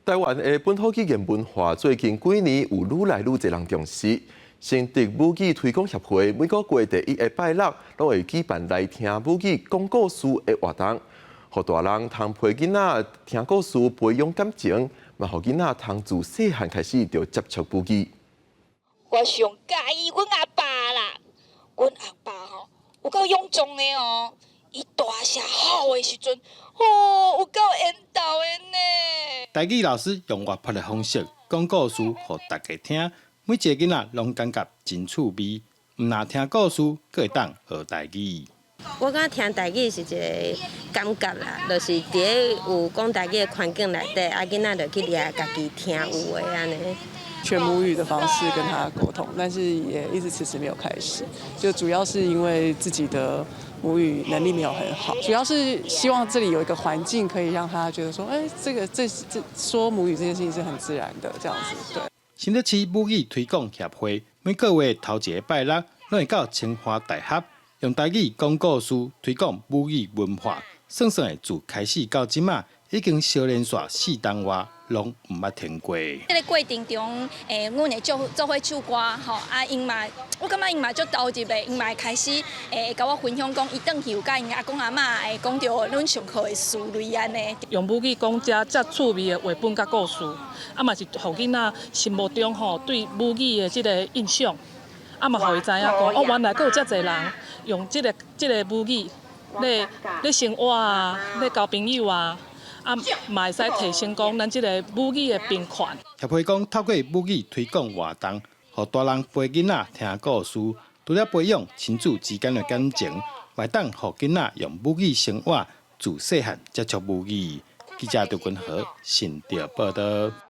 台灣的本土語言文化最近幾年有愈來愈濟人重視。新竹母語推廣協會每個月第一个拜六，攏會舉辦來聽母語講故事的活動，予大人通陪囡仔聽故事，培養感情，嘛予囡仔通自細漢開始就接觸母語。我上佮意阮阿爸啦，阮阿爸吼有夠勇壯的哦，伊大聲吼的時陣，吼有夠緣投的呢。台語老師用活潑的方式講故事，予大家聽，每一个囡仔攏感覺真趣味。毋但聽故事，閣會當學台語。我感覺聽台語是一个感覺啦，就是佇咧有講台語的環境內底，啊囡仔就去掠家己聽有的按呢。全母語的方式跟他溝通，但是也一直遲遲沒有開始，就主要是因為自己的母語能力沒有很好，主要是希望這裡有一個環境可以讓他覺得說，哎，這個這這說母語這件事情是很自然的，這樣子，對。新竹市母語推廣協會每個月頭一个拜六，攏會到清華大學用台語講故事，推廣母語文化。算算的自開始到這馬，已經相連續四冬外，攏毋捌停過。這个過程中，阮會做做伙唱歌，吼，啊，𪜶嘛，我感覺𪜶嘛足投入的，𪜶嘛會開始會共我分享講，伊轉去有佮𪜶阿公阿嬤會講著阮上課的詞類按呢。用母語講遮遮趣味的繪本佮故事，啊嘛是予囡仔心目中吼對母語的這个印象，啊嘛予伊知影講，哦，原來閣有遮濟人用這个母語咧咧生活啊，咧交朋友啊。啊，嘛會使提升講咱這个母語的平權。協會講，透過母語推廣活動，予大人陪囡仔聽故事，除了培養親子之間的感情，嘛會當予囡仔用母語生活，自細漢接觸母語。記者劉君和新竹報導。